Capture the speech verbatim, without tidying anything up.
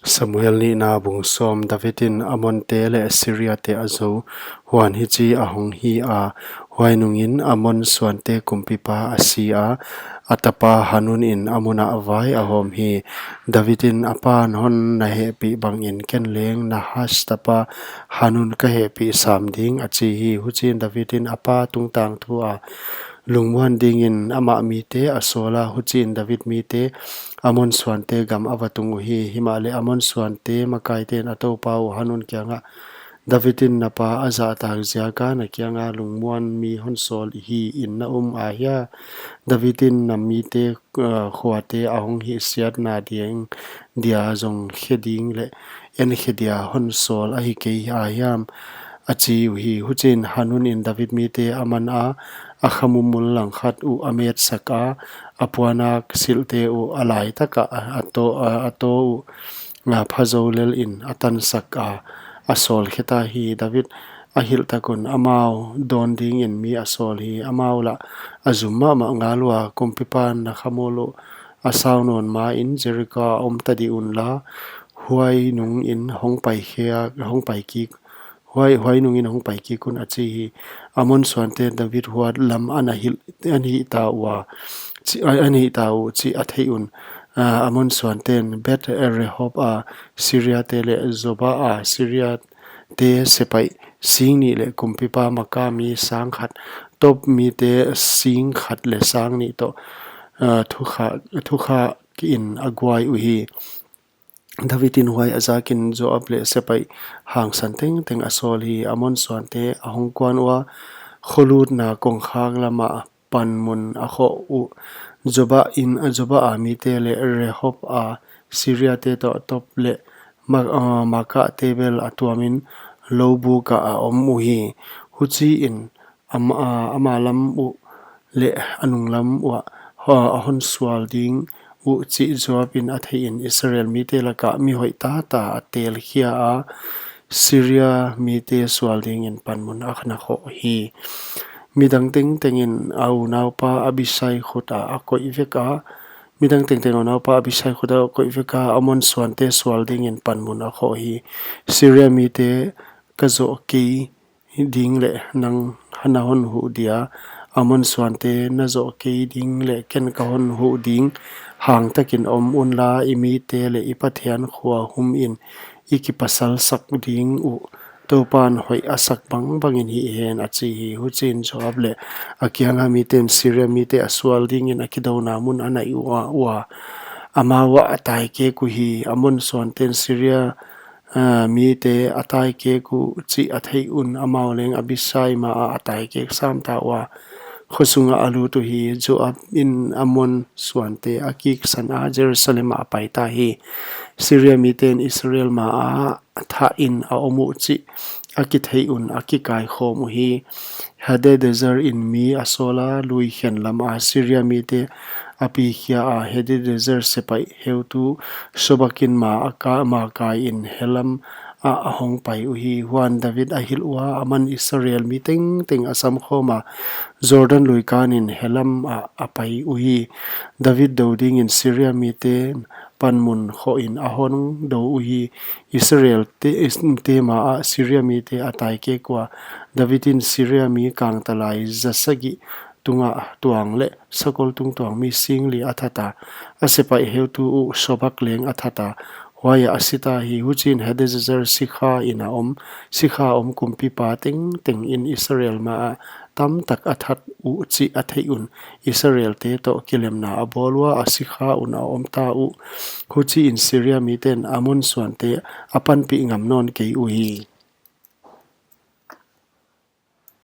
Samuel nihna bung sawm. David in Amonte leh Siriate a zou, huan hichi a hong hi a, huai nungin Amon suante kumpipa a si a, a tapa Hanun in a mun ah vai a hawm hi. David in a pa'n hon na hehpih bangin ken leng Nahash tapa Hanun ka hehpih sam ding, a chi hi. Huchiin David in a pa tungtang thu a lungmuan dingin amah mite a sawl a, huchiin David mite Amon suante gam a va tung uhi. Himahleh Amon suante makaite'n a toupa uh Hanun kiangah, David in na pa a zahtak ziaka na kianga lungmuan mi hon sawl hi in na um ahia? David in na mite, uh, khuate a hong hihsiatna ding dia zong khe ding leh en khe dia hon sawl ahi kei ahiam? A chi uhi. Huchiin Hanun in David mite a man a, a khamumul langkhat uh a metsak a, a puanak silhte uh a laitak ah a, a taw, a, a taw uh, a, pha zou lel in a tansak a, a sawl khe ta hi. David a hilh tak un amau dawn dingin mi a sawl hi. Amau lah a zum mahmah ngal ua, kumpipa'n na khamul uh a sau nawn main Jeriko ah om ta dih unla, huai nungin hong pai khia, hong pai kik, huai, huai nungin hong pai kik un, a chi hi. Amon suante'n David huat lam ana hilh, ana hih ta ua, chi, a, ana hih ta uh chih a theih un, a, Amon suante'n Beth Rehob a Siriate leh Zoba a Siriate sepaih sing nih leh kumpipa maka mi sang khat, Tob mite sing khat leh sang nih toh, a, thukhak, thukhak in a guai uhi. David in huai a zakin Joab leh sepaih hangsan tengteng a sawl hi. Amon suante a hong kuan ua, kholutna kongkhak lamah panmun a khoh uh. Zoba in, Zoba a mite leh Rehob a Siriate toh Tob leh Ma-, a, Makate bel a tuamin lou buk ah a om uhi. Huchiin ama, a, ama lam uh leh a nunglam uah, a, a hon sual ding uh chih Joab in a theihin Israel mite lakah mi hoih tata a telkhia a, Siria mite sual dingin panmun a na khoh hi. Midang tengtengin a unaupa Abisai khut ah a koih vek a, midang tengteng a unaupa Abisai khut ah a koih vek a, Amon suante sual dingin panmun a khoh hi. Siria mite ka zoh kei ding leh nang na hon huh dia, Amon suante na zoh kei ding leh ken ka hon huh ding. Hangtakin om unla, i mite leh i Pathian khua humin i kipasalsak ding uh Toupa'n hoih a sak bangbangin hih hen, a chi hi. Huchiin Joab leh a kianga mite'n Siria mite a sual dingin a kidouna mun a naih ua, ua, amau ah a taikek uhi. Amon suante'n Siria a, mite a taikek uh chih a theih un amau leng Abisai ma ah a taikek sam ta ua, khosung ah a lut uhi. Joab in Amon suante a kiksan a, Jerusalem ah a pai ta hi. Siria mite'n Israel ma ah a thah in a om uh chih a kitheih un a kikaikhawm uhi. Hadadezer in mi a sawl a, lui khen lam a Siria mite a pikhia a, Hadadezer sepaih heutu Sobak in ma a ka, ma kaiin Helam ah a hong pai uhi. Huan David a hilh ua, aman Israel mi tengteng a samkhawm a, Jordan lui kanin Helam ah a pai uhi. David dou dingin Siria mite'n panmun khohin a hon dou uhi. Israel te, te ma ah Siria mite a taikek ua, David in Siria mi kangtalai za sagih tungah tuang leh sakol tungtuang mi sing li a that a, a sepaih heutu uh Sobak leng a that a, huai ah a si ta hi. Huchiin Hadadezer sikha in a om, sikha a om kumpipa tengteng in Israel ma ah tamtak a that uh chih a theih un, Israel te toh kilemna a bawl ua, a sikha un a om ta uh. Huchiin Siria mite'n Amon suante a panpih ngam nawn kei uhi.